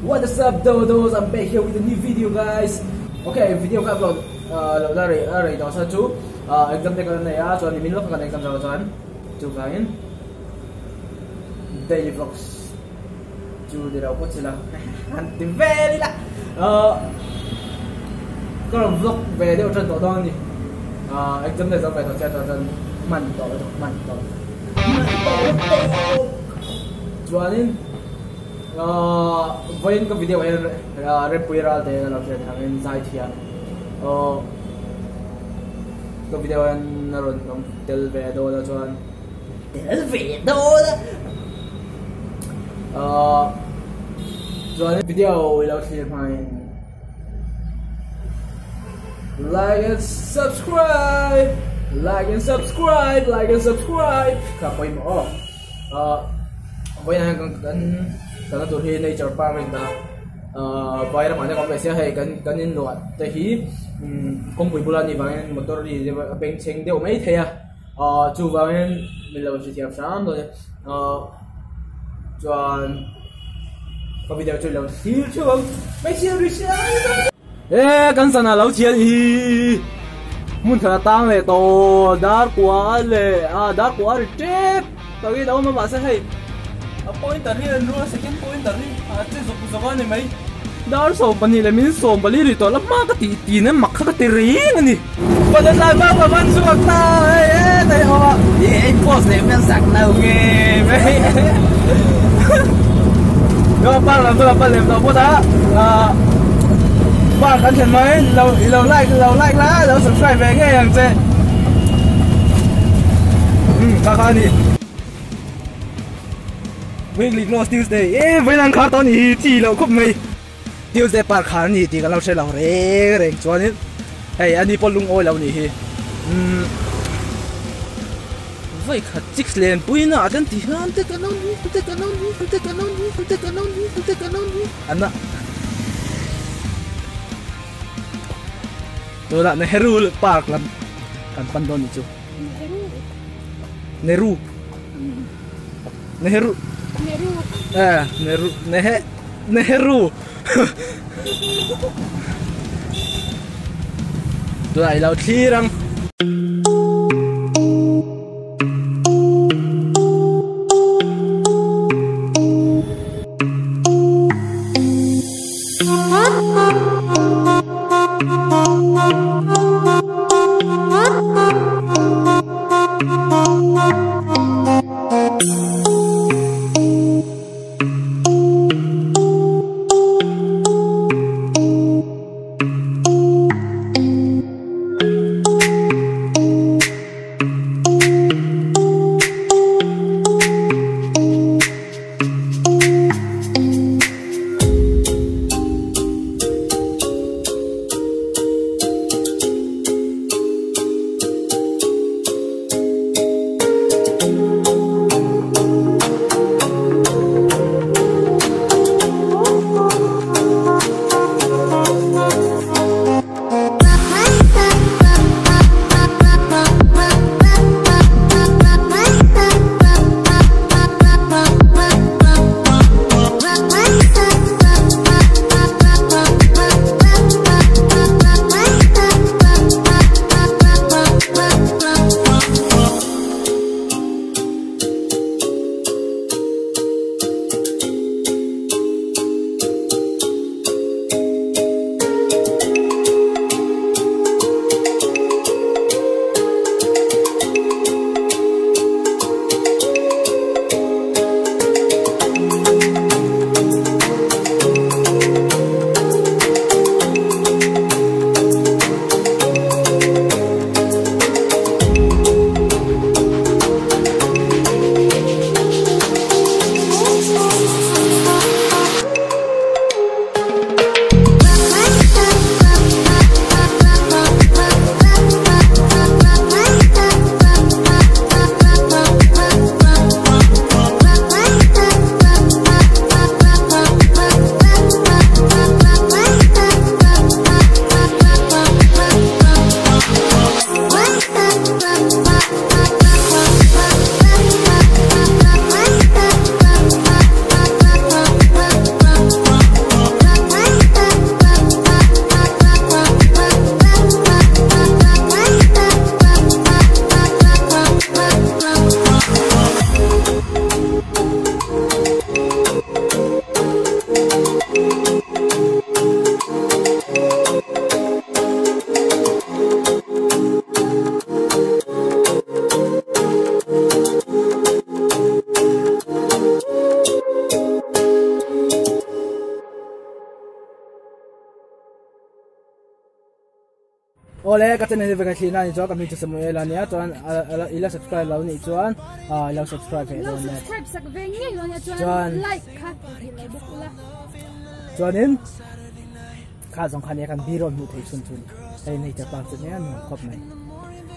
What is up dodos I'm back here with a new video guys Okay video ka upload lo la rei a rei tawh sa chu exam te kan nei a chuan nimin lawk kan exam zo chuan chuvangin daily vlogs chu ni lo pawh chila han ti vel ila ka rawn vlog ve deuh tan tawh dawn a ni exam te zo ve tawh sia chuan chuan hman tawh lutuk hman tawh hman tawh lutuk chuanin Vawiin ka video ah hian Rempuii Ralte a lo hriat angin zai thiam ka video ah hian a rawn awm tel ve dawn a chuan tel ve dawn a chuan video i lo thlir hmain like and subscribe like and subscribe like and subscribe kha pawimawh aw. Vawiinah hian kan kan kalna tur hi nature park a in dah a ahh vai ramah te kan awm leh sia hei kan kan inluah te hi umm kawngpui bula a nih vangin motor ri te a bengchheng deuh mai thei a ahh chuvangin min lo hrethiam hram dawn e ahh chuan ka video chu lo thlir theuh ang hmeichhia ri hria. E kan sana lo chhiat hi hmun khat a tang leh tawh dar kua leh a dar kua ri tep takin a awm a mahse hei a pointer hi an rul a second pointer hi a che zawk zawk a ni mai dar 12 leh min 14 ri tawh la hma ka tih tin em mak kha ka ti reng a ni. Butterfly va va van chhuak ta hei e hei awm a i ei post leh hmel sak lo nge mai yo park lam chu ka pan lem tawh phawt a ah park kan thlen mai lo i lo like lo like la lo subscribe ve ngei ang che um kha kha a ni weekly close Tuesday e vawiin an khar tawh a nih hi chi loh khawp mai. Tuesday park khar a ni tih kan lo hre lo reng reng chuanin hei ani pawh lungawi lo nih hi umm vawi khat chicks len puina ah ten ti hian te kan lo ni te kan lo ni te kan lo ni te kan lo ni te kan lo ni an a tunah Nehru park lam kan pan dawn nih chu Nehru Nehru Nehru eh Nehru Nehe Nehru Tunah i lo thlir ang. Awle ka channel hi vek a thlirna a nih chuan ka hming chu Samuel a nia chuan i la subscribe lo nih chuan i lo subscribe ve dawn nia. Subscribe sak ve ngei lo nia chuan like kha ti lo bawk ula. Chuanin kha zawng kha nia kan b-roll hmuh theih chhun chhun hei nature park chu nia nuam khawp mai.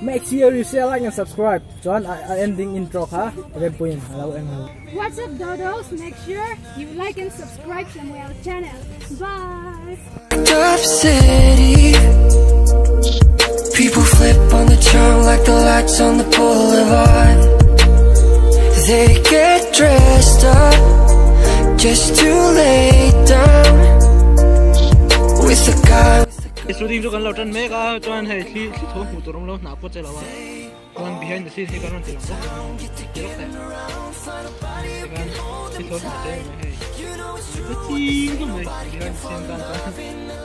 Make sure you share like and subscribe chuan a ending intro kha Rempuiin a lo eng lo. What's up dodos make sure you like and subscribe Samuel channel bye. Tough city People flip on the charm like the lights on the boulevard They get dressed up just to lay down With the guy Shooting chu kan lo tan mek a chuan hei thli thli tho hmuh tur awm lo hnah pawh che lo a chuan behind the scene hi kan rawn ti lang bawk ti lawk teh tikhan thli tho hmuh che mai hei ka ching hlawm mai behind the scene tan chuan.